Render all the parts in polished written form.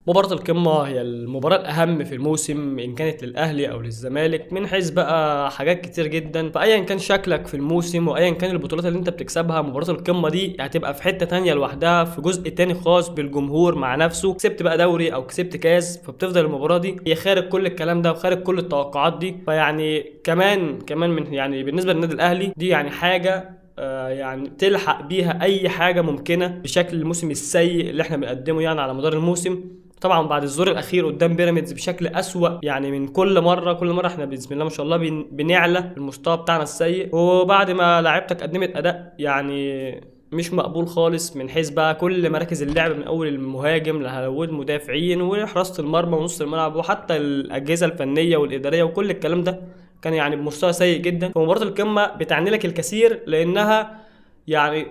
مباراة القمة هي المباراة الأهم في الموسم إن كانت للأهلي أو للزمالك، من حيث بقى حاجات كتير جدا. فأيا كان شكلك في الموسم وأيا كان البطولات اللي أنت بتكسبها، مباراة القمة دي هتبقى في حتة تانية لوحدها، في جزء تاني خاص بالجمهور مع نفسه. كسبت بقى دوري أو كسبت كاس، فبتفضل المباراة دي هي خارج كل الكلام ده وخارج كل التوقعات دي. فيعني كمان من يعني بالنسبة للنادي الأهلي دي يعني حاجة يعني تلحق بيها أي حاجة ممكنة بشكل الموسم السيء اللي احنا بنقدمه يعني على مدار الموسم. طبعا بعد الزور الاخير قدام بيراميدز بشكل اسوأ يعني من كل مرة، كل مرة احنا بسم الله ما شاء الله بنعلى المستوى بتاعنا السيء. وبعد ما لعيبتك قدمت اداء يعني مش مقبول خالص من حيث بقى كل مراكز اللعب، من اول المهاجم لهو المدافعين وحراسه المرمى ونص الملعب وحتى الاجهزة الفنية والادارية وكل الكلام ده كان يعني بمستوى سيء جدا. فمباراه القمه بتعني لك الكثير، لانها يعني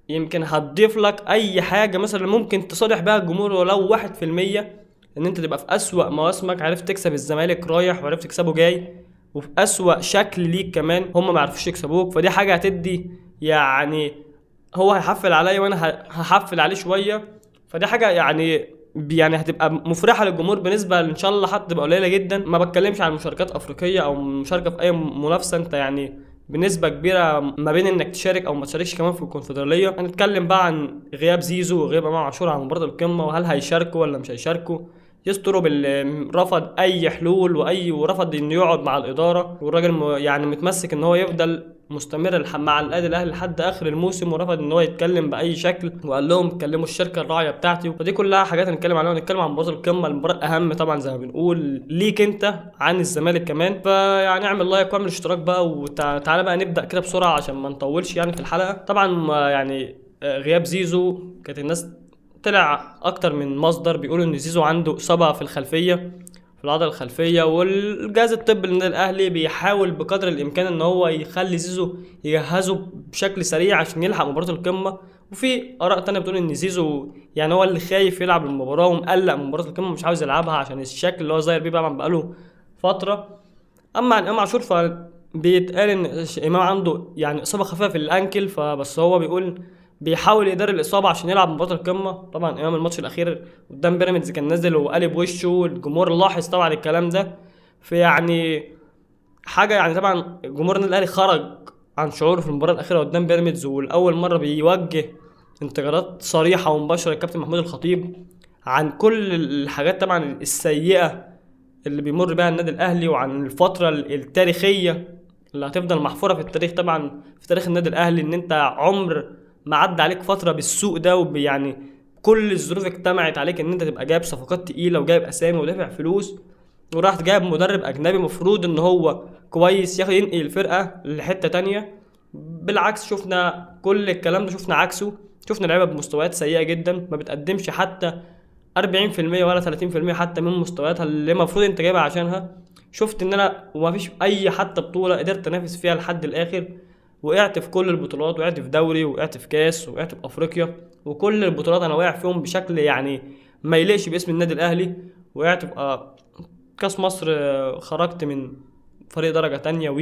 يمكن هتضيف لك اي حاجة مثلا ممكن تصالح بيها الجمهور ولو 1%، ان انت تبقى في اسوأ مواسمك عرفت تكسب الزمالك رايح وعرفت تكسبه جاي، وفي اسوأ شكل ليك كمان هم ما عرفوش يكسبوك. فدي حاجة هتدي يعني هو هيحفل عليا وانا هحفل عليه شوية، فدي حاجة يعني هتبقى مفرحة للجمهور بنسبة ان شاء الله حتى تبقى قليله جدا. ما بتكلمش عن مشاركات افريقية او مشاركة في اي منافسه، انت يعني بنسبة كبيرة ما بين انك تشارك او ما تشاركش كمان في الكونفدراليه. هنتكلم بقى عن غياب زيزو وغياب امام عاشور عن مباراة القمه، وهل هيشاركوا ولا مش هيشاركوا. يستروا باللي رفض اي حلول ورفض انه يقعد مع الادارة، والراجل يعني متمسك ان هو يفضل مستمر مع النادي الاهلي لحد اخر الموسم، ورفض ان هو يتكلم باي شكل وقال لهم كلموا الشركة الراعيه بتاعتي. فدي كلها حاجات هنتكلم عليها، ونتكلم عن مباراة القمه، المباراة الاهم طبعا زي ما بنقول ليك انت عن الزمالك كمان. فيعني اعمل لايك واعمل اشتراك بقى، وتعالى بقى نبدا كده بسرعة عشان ما نطولش يعني في الحلقة. طبعا يعني غياب زيزو كانت الناس طلع اكتر من مصدر بيقولوا ان زيزو عنده اصابه في الخلفية، في العضلة الخلفية، والجهاز الطبي للنادي الاهلي بيحاول بقدر الامكان ان هو يخلي زيزو يجهزه بشكل سريع عشان يلحق مباراة القمه. وفي اراء تانية بتقول ان زيزو يعني هو اللي خايف يلعب المباراة ومقلق من مباراة القمه ومش عاوز يلعبها عشان الشكل اللي هو ظاهر بيه طبعا بقاله فترة. اما عن امام عاشور فبيتقال ان امام عنده يعني اصابه خفيفة في الانكل، فبس هو بيقول بيحاول يداري الاصابة عشان يلعب مباراة القمه. طبعا امام الماتش الاخير قدام بيراميدز كان نازل وقالب وشه، والجمهور لاحظ طبعا الكلام ده. فيعني حاجة يعني طبعا جمهور النادي الاهلي خرج عن شعوره في المباراة الاخيرة قدام بيراميدز، والاول مرة بيوجه انتقادات صريحه ومباشرة للكابتن محمود الخطيب عن كل الحاجات طبعا السيئة اللي بيمر بيها النادي الاهلي، وعن الفترة التاريخية اللي هتفضل محفورة في التاريخ طبعا في تاريخ النادي الاهلي، ان انت عمر ما عدى عليك فترة بالسوء ده، ويعني كل الظروف اجتمعت عليك ان انت تبقى جايب صفقات تقيلة وجايب اسامي ودافع فلوس، وراح جايب مدرب اجنبي مفروض ان هو كويس ياخد ينقل الفرقة لحته تانية. بالعكس شفنا كل الكلام ده، شفنا عكسه، شفنا لعيبة بمستويات سيئه جدا ما بتقدمش حتى 40% ولا 30% حتى من مستوياتها اللي المفروض انت جايبها عشانها. شفت ان انا وما فيش اي حتى بطوله قدرت انافس فيها لحد الاخر، وقعت في كل البطولات، وقعت في دوري، وقعت في كاس، وقعت في افريقيا، وكل البطولات انا واقع فيهم بشكل يعني ما يليقش باسم النادي الاهلي. وقعت في كاس مصر، خرجت من فريق درجه تانية، و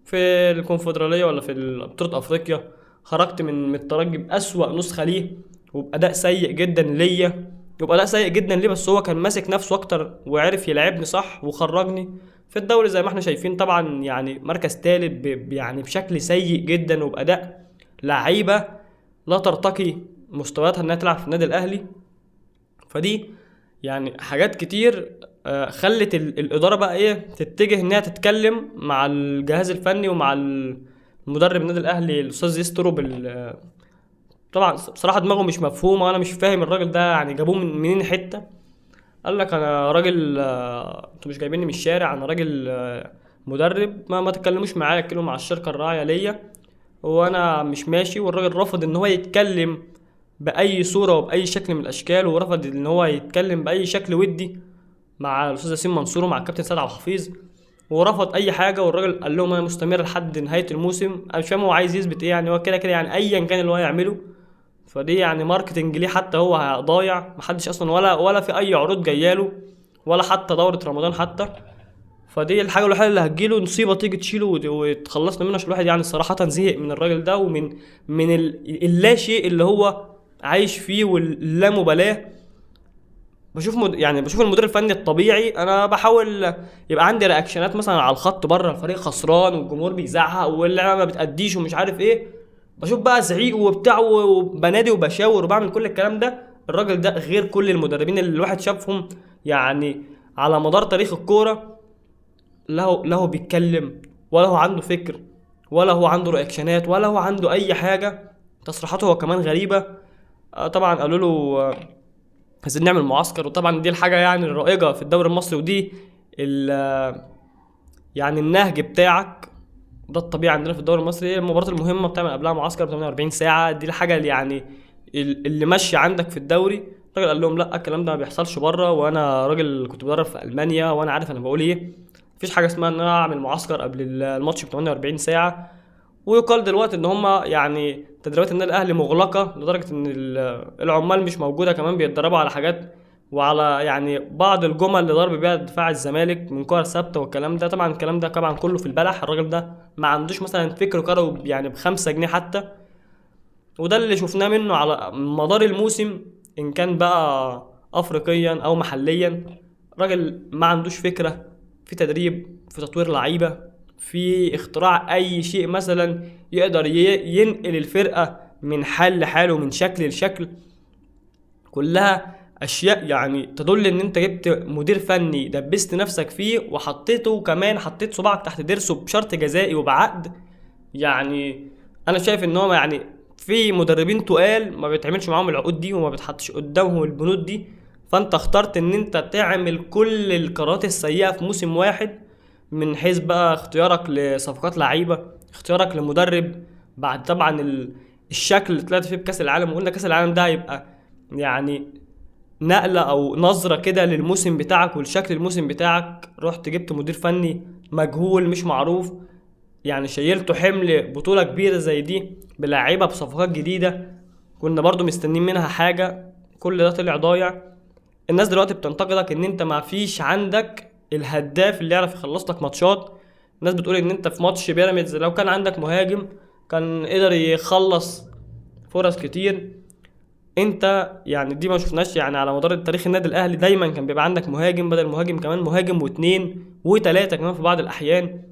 في الكونفدراليه ولا في بطوله افريقيا خرجت من الترجي باسوأ نسخه ليه، وباداء سيء جدا ليا، وباداء سيء جدا ليه، بس هو كان ماسك نفسه اكتر وعرف يلعبني صح وخرجني. في الدوري زي ما احنا شايفين طبعا يعني مركز ثالث يعني بشكل سيء جدا وباداء لعيبة لا ترتقي مستوياتها انها تلعب في النادي الاهلي. فدي يعني حاجات كتير خلت الادارة بقى ايه تتجه انها تتكلم مع الجهاز الفني ومع المدرب النادي الاهلي الاستاذ يسترو بال طبعا بصراحة دماغه مش مفهومه، وانا مش فاهم الراجل ده يعني جابوه من منين حتة. قال لك انا راجل، انتوا مش جايبيني من الشارع، انا راجل مدرب، ما تتكلموش معايا، اتكلموا مع الشركة الراعيه ليا وانا مش ماشي. والراجل رفض ان هو يتكلم باي صوره وباي شكل من الاشكال، ورفض ان هو يتكلم باي شكل ودي مع الاستاذ ياسين منصور ومع الكابتن سيد عبد الحفيظ، ورفض اي حاجة. والراجل قال لهم انا مستمر لحد نهاية الموسم. انا مش فاهم هو عايز يثبت ايه يعني، هو كده كده يعني ايا كان اللي هو يعمله، فدي يعني marketing ليه حتى هو ضايع، محدش اصلا ولا في اي عروض جاية له ولا حتى دوره رمضان حتى. فدي الحاجة الوحيدة اللي هتجيله نصيبه تيجي تشيله وتخلصنا منه، عشان الواحد يعني صراحة زهق من الراجل ده ومن من اللا شيء اللي هو عايش فيه واللامبالاه. بشوف يعني بشوف المدير الفني الطبيعي، انا بحاول يبقى عندي reaction ات مثلا على الخط بره، الفريق خسران والجمهور بيزعق واللعبة ما بتأديش ومش عارف ايه، بشوف بقى زعيق وبتاع وبنادي وبشاور وبعمل كل الكلام ده. الراجل ده غير كل المدربين اللي الواحد شافهم يعني على مدار تاريخ الكورة، لا هو بيتكلم ولا هو عنده فكر ولا هو عنده reaction ات ولا هو عنده اي حاجة. تصريحاته هو كمان غريبة. طبعا قالوا له عايزين نعمل معسكر، وطبعا دي الحاجة يعني الرائجه في الدوري المصري، ودي يعني النهج بتاعك ده الطبيعي عندنا في الدوري المصري. المباريات المهمة بتعمل قبلها معسكر ب 48 ساعة، دي الحاجة اللي يعني اللي ماشية عندك في الدوري. الراجل قال لهم لا، الكلام ده ما بيحصلش بره، وانا راجل كنت بدرب في المانيا وانا عارف انا بقول ايه، مفيش حاجة اسمها ان انا اعمل معسكر قبل الماتش ب 48 ساعة. ويقال دلوقتي ان هم يعني تدريبات النادي الاهلي مغلقة لدرجة ان العمال مش موجودة، كمان بيتدربوا على حاجات وعلى يعني بعض الجمل اللي ضرب بيها دفاع الزمالك من كور ثابتة والكلام ده. طبعا الكلام ده طبعا كله في البلح، الراجل ده ما عندوش مثلا فكر كروي يعني ب5 جنيه حتى، وده اللي شفناه منه على مدار الموسم ان كان بقى افريقيا او محليا. راجل ما عندوش فكرة في تدريب، في تطوير لعيبة، في اختراع اي شيء مثلا يقدر ينقل الفرقة من حال لحال ومن شكل لشكل. كلها اشياء يعني تدل ان انت جبت مدير فني دبست نفسك فيه وحطيته، كمان حطيت صباعك تحت ضرسه بشرط جزائي وبعقد. يعني انا شايف ان هو يعني في مدربين تقال ما بيتعملش معاهم العقود دي وما بيتحطش قدامهم البنود دي، فانت اخترت ان انت تعمل كل القرارات السيئة في موسم واحد، من حيث بقى اختيارك لصفقات لعيبة، اختيارك لمدرب، بعد طبعا الشكل اللي طلعت فيه بكاس العالم. وقلنا كاس العالم ده هيبقى يعني نقلة او نظرة كده للموسم بتاعك والشكل الموسم بتاعك. رحت جبت مدير فني مجهول مش معروف، يعني شيلته حمل بطولة كبيرة زي دي بلاعيبة بصفقات جديدة كنا برضو مستنيين منها حاجة، كل ده طلع ضايع. الناس دلوقتي بتنتقدك ان انت ما فيش عندك الهداف اللي يعرف يخلص لك ماتشات. الناس بتقول ان انت في ماتش بيراميدز لو كان عندك مهاجم كان قدر يخلص فرص كتير. انت يعني دي ما شفناش يعني على مدار التاريخ النادي الاهلي دايما كان بيبقى عندك مهاجم، بدل مهاجم كمان مهاجم واثنين وثلاثة كمان في بعض الاحيان.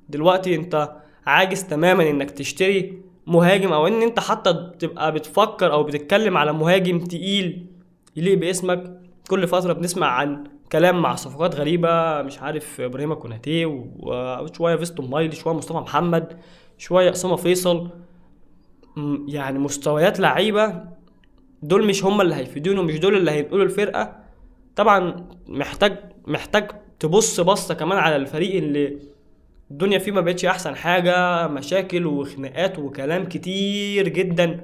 دلوقتي انت عاجز تماما انك تشتري مهاجم، او ان انت حتى تبقى بتفكر او بتتكلم على مهاجم تقيل يليق باسمك. كل فترة بنسمع عن كلام مع صفقات غريبة، مش عارف ابراهيم كوناتي، وشوية فيستون مايلي، شوية مصطفى محمد، شوية اسامة فيصل. يعني مستويات لعيبة دول مش هم اللي هيفيدونه، مش دول اللي هينقلوا الفرقة. طبعا محتاج تبص بصة كمان على الفريق اللي الدنيا فيه ما بقتش احسن حاجة، مشاكل وخناقات وكلام كتير جدا،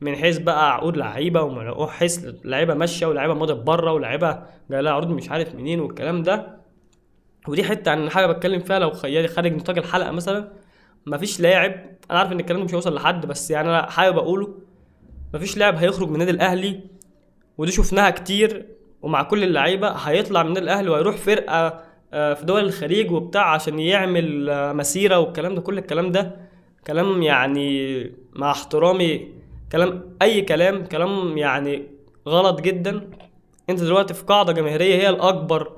من حيث بقى عقود لعيبة ومن حيث لعيبة ماشية ولاعيبه مضت بره ولاعيبه جاي لها عروض مش عارف منين والكلام ده. ودي حتة عن حاجة بتكلم فيها لو خيالي خارج نطاق الحلقة. مثلا مفيش لاعب، انا عارف ان الكلام ده مش هيوصل لحد، بس يعني انا حابب اقوله، مفيش لاعب هيخرج من النادي الاهلي، ودي شفناها كتير ومع كل اللعيبة، هيطلع من النادي الاهلي وهيروح فرقه في دول الخليج وبتاع عشان يعمل مسيره والكلام ده. كل الكلام ده كلام يعني مع احترامي كلام اي كلام، كلام يعني غلط جدا. انت دلوقتي في قاعدة جماهيرية هي الاكبر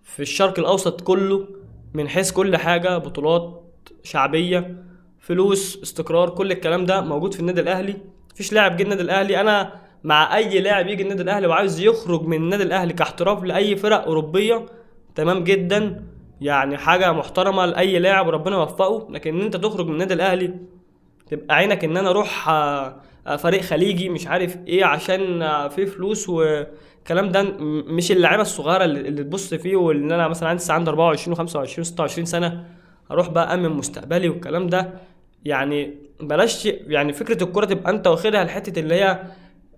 في الشرق الاوسط كله من حيث كل حاجة، بطولات، شعبية، فلوس، استقرار، كل الكلام ده موجود في النادي الاهلي. مفيش لاعب جه النادي الاهلي، انا مع اي لاعب يجي النادي الاهلي وعاوز يخرج من النادي الاهلي كاحتراف لاي فرق اوروبية تمام جدا، يعني حاجة محترمه لاي لاعب وربنا يوفقه. لكن ان انت تخرج من النادي الاهلي تبقى عينك ان انا اروح فريق خليجي مش عارف ايه عشان في فلوس والكلام ده، مش اللعيبة الصغيرة اللي تبص فيه، واللي انا مثلا عندي 24 و25 و26 سنة اروح بقى امن مستقبلي والكلام ده. يعني بلاش يعني فكرة الكورة تبقى انت واخدها لحته اللي هي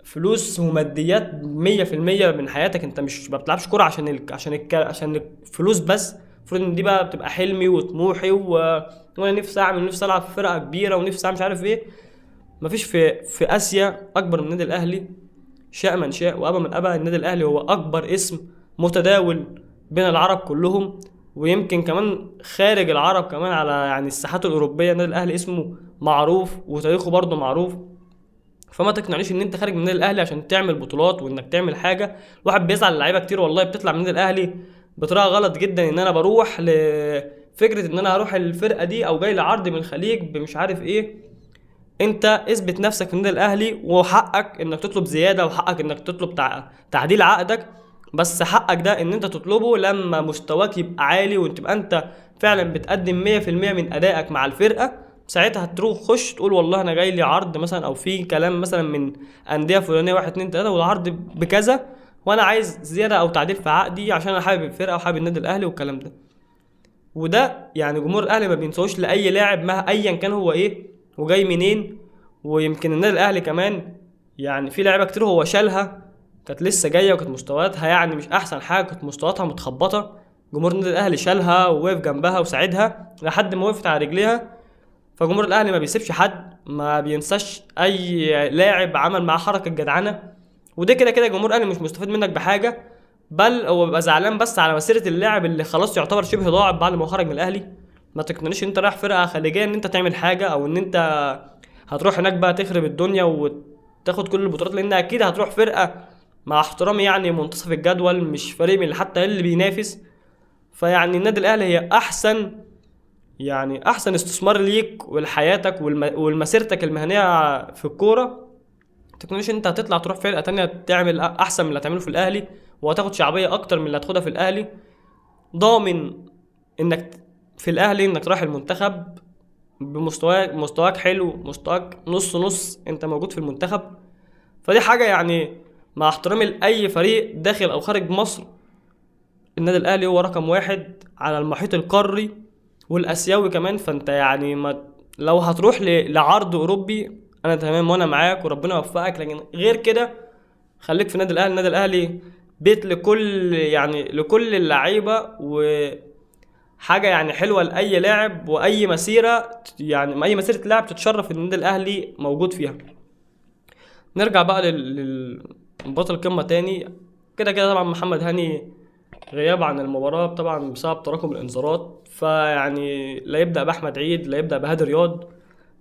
فلوس وماديات 100% من حياتك. انت مش ما بتلعبش كورة عشان الفلوس بس. المفروض ان دي بقى بتبقى حلمي وطموحي وانا نفسي اعمل، نفسي العب في فرقه كبيرة ونفسي اعمل مش عارف ايه. مفيش في اسيا اكبر من النادي الاهلي، شاء من شاء وابى من ابى. النادي الاهلي هو اكبر اسم متداول بين العرب كلهم، ويمكن كمان خارج العرب كمان على يعني الساحات الاوروبية النادي الاهلي اسمه معروف وتاريخه برضه معروف. فما تقنعنيش ان انت خارج من النادي الاهلي عشان تعمل بطولات وانك تعمل حاجة. الواحد بيزعل اللعيبة كتير والله بتطلع من النادي الاهلي بطريقة غلط جدا، ان انا بروح لفكرة ان انا هروح الفرقة دي او جاي لعرض من الخليج بمش عارف ايه. انت اثبت نفسك في النادي الاهلي، وحقك انك تطلب زيادة، وحقك انك تطلب تعديل عقدك، بس حقك ده ان انت تطلبه لما مستواك يبقى عالي وتبقى انت فعلا بتقدم 100% من ادائك مع الفرقة. ساعتها هتروح خش تقول والله انا جاي لي عرض مثلا، او في كلام مثلا من اندية فلانيه 1 2 3 والعرض بكذا، وانا عايز زيادة او تعديل في عقدي عشان انا حابب الفرقة وحابب النادي الاهلي والكلام ده. وده يعني جمهور الاهلي ما بينساهوش لاي لاعب ما ايا كان هو ايه وجاي منين. ويمكن النادي الاهلي كمان يعني في لعيبة كتير هو شالها كانت لسه جاية وكانت مستوياتها يعني مش احسن حاجة، كانت مستوياتها متخبطه، جمهور النادي الاهلي شالها ووقف جنبها وساعدها لحد ما وقفت على رجليها. فجمهور الاهلي ما بيسيبش حد، ما بينساش اي لاعب عمل معاه حركة جدعنه، وده كده كده جمهور الاهلي مش مستفيد منك بحاجة، بل هو بيبقى زعلان بس على مسيره اللاعب اللي خلاص يعتبر شبه ضاعت بعد ما خرج من الاهلي. ما تقنعنيش انت رايح فرقه خليجية ان انت تعمل حاجة، او ان انت هتروح هناك بقى تخرب الدنيا وتاخد كل البطولات، لان اكيد هتروح فرقه مع احترامي يعني منتصف الجدول، مش فريق من اللي حتى اللي بينافس. فيعني النادي الاهلي هي احسن يعني احسن استثمار ليك ولحياتك ولمسيرتك المهنية في الكورة. ما تقنعنيش انت هتطلع تروح فرقه تانية تعمل احسن من اللي هتعمله في الاهلي، وهتاخد شعبية اكتر من اللي هتاخدها في الاهلي. ضامن انك في الاهلي انك رايح المنتخب بمستواك، مستواك حلو، مستواك نص نص، انت موجود في المنتخب. فدي حاجة يعني مع احترامي لاي فريق داخل او خارج مصر، النادي الاهلي هو رقم 1 على المحيط القاري والاسيوي كمان. فانت يعني ما لو هتروح لعرض اوروبي انا تمام وانا معاك وربنا يوفقك، لكن غير كده خليك في النادي الاهلي. النادي الاهلي بيت لكل يعني لكل اللعيبة، وحاجه يعني حلوة لاي لاعب واي مسيره، يعني اي مسيره لاعب تتشرف ان النادي الاهلي موجود فيها. نرجع بقى لمباراة القمه تاني. كده كده طبعا محمد هاني غياب عن المباراة طبعا بسبب تراكم الانذارات، فيعني لا يبدا باحمد عيد، لا يبدا بهادي رياض،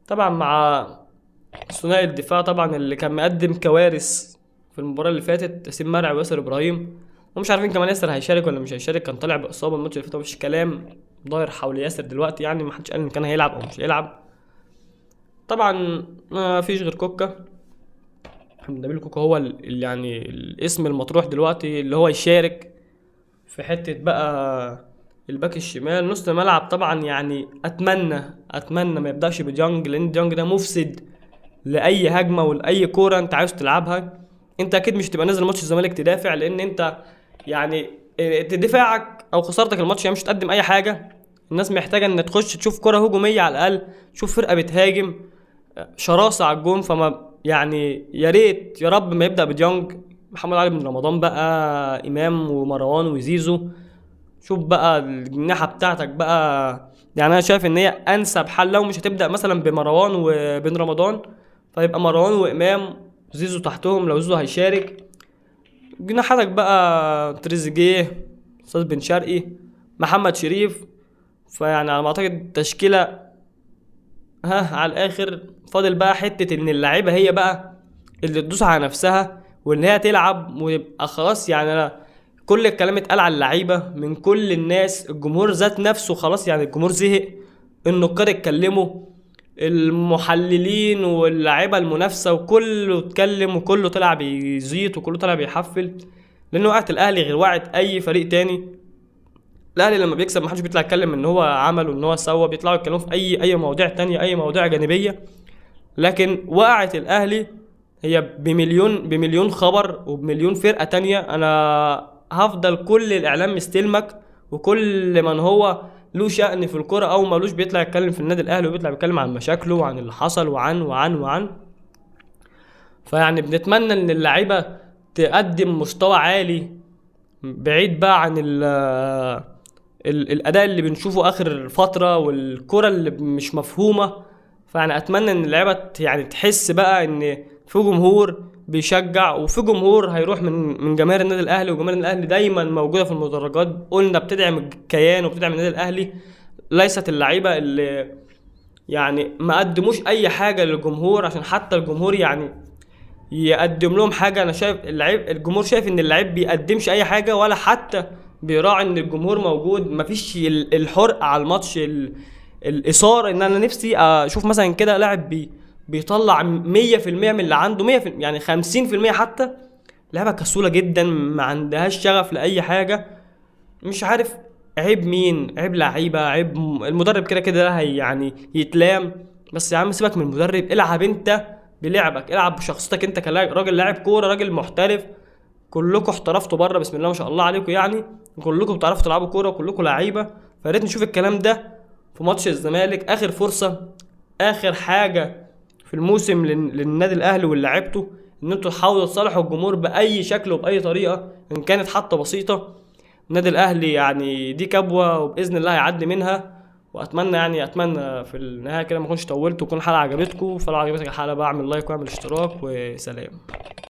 طبعا مع ثنائي الدفاع طبعا اللي كان مقدم كوارث في المباراة اللي فاتت، ياسين مرعي وياسر ابراهيم، ومش عارفين كمان ياسر هيشارك ولا مش هيشارك، كان طالع باصابة الماتش اللي فات ومفيش كلام داير حول ياسر دلوقتي، يعني ما حدش قال ان كان هيلعب او مش هيلعب. طبعا ما فيش غير كوكا، محمد نبيل كوكا هو اللي يعني الاسم المطروح دلوقتي اللي هو يشارك في حتة بقى الباك الشمال. نص الملعب طبعا يعني اتمنى ما يبداش بديانج، لان ديانج ده مفسد لاي هجمة ولاي كورة انت عاوز تلعبها. انت اكيد مش هتبقى نازل ماتش الزمالك تدافع، لان انت يعني دفاعك او خسارتك الماتش يعني مش هتقدم اي حاجة. الناس محتاجه ان تخش تشوف كره هجومية على الاقل، تشوف فرقه بتهاجم شراسة على الجون. فما يعني يا ريت يا رب ما يبدا بديانج، محمد علي بن رمضان بقى، امام ومروان وزيزو، شوف بقى الجناحه بتاعتك بقى. يعني انا شايف ان هي انسب حل لو مش هتبدا مثلا بمروان وبن رمضان، فيبقى مروان وامام زيزو تحتهم لو زيزو هيشارك. جناحاتك بقى تريزيجيه، استاذ بن شرقي، محمد شريف. فيعني على ما اعتقد تشكيله ها على الاخر. فاضل بقى حتة ان اللعيبة هي بقى اللي تدوس على نفسها وان هي تلعب ويبقى خلاص. يعني انا كل الكلام اتقال على اللعيبة من كل الناس، الجمهور ذات نفسه خلاص، يعني الجمهور زهق، النقاد اتكلموا، المحللين واللعيبة المنافسة وكله اتكلم وكله طلع بيزيط وكله طلع بيحفل، لان وقعت الاهلي غير وقعت اي فريق تاني. الاهلي لما بيكسب محدش بيطلع يتكلم ان هو عمل وان هو سوى، بيطلعوا يتكلموا في اي مواضيع تانية، اي مواضيع جانبيه. لكن وقعت الاهلي هي بمليون خبر وبمليون فرقه تانية. انا هفضل كل الاعلام مستلمك، وكل من هو له شأن في الكرة او مالوش بيطلع يتكلم في النادي الاهلي وبيطلع بيتكلم عن مشاكله وعن اللي حصل وعن وعن وعن. فيعني بنتمنى ان اللعيبة تقدم مستوى عالي بعيد بقى عن الاداء اللي بنشوفه اخر فترة والكرة اللي مش مفهومه. فيعني اتمنى ان اللعيبة يعني تحس بقى ان في جمهور بيشجع وفي جمهور هيروح من جماهير النادي الاهلي، وجماهير النادي الاهلي دايما موجودة في المدرجات، قلنا بتدعم الكيان وبتدعم النادي الاهلي، ليست اللعيبة اللي يعني ما قدموش اي حاجة للجمهور عشان حتى الجمهور يعني يقدم لهم حاجة. انا شايف اللعيب، الجمهور شايف ان اللعيب بيقدمش اي حاجة ولا حتى بيراعي ان الجمهور موجود، مفيش الحرقة على الماتش، الاثارة. ان انا نفسي اشوف مثلا كده لاعب بيطلع 100% من اللي عنده، مية في يعني 50% حتى. لعبه كسوله جدا، ما عندهاش شغف لاي حاجة. مش عارف عيب مين، عيب لعيبة، عيب المدرب، كده كده هي يعني يتلام. بس يا عم سيبك من المدرب، العب انت بلعبك، العب بشخصيتك انت كراجل لاعب كورة، راجل محترف. كلكم احترفتوا بره بسم الله ما شاء الله عليكم، يعني كلكم بتعرفوا تلعبوا كورة وكلكم لعيبة. فياريت نشوف الكلام ده في ماتش الزمالك، اخر فرصة، اخر حاجة في الموسم للنادي الاهلي واللي لعبته، ان انتوا تحاولوا تصالحوا الجمهور باي شكل وباي طريقه ان كانت حتى بسيطة. النادي الاهلي يعني دي كبوة وباذن الله هيعدي منها. واتمنى يعني اتمنى في النهاية كده ما اكونش طولت وتكون الحلقة عجبتكم. فلو عجبتك الحلقة بقى اعمل like واعمل اشتراك، وسلام.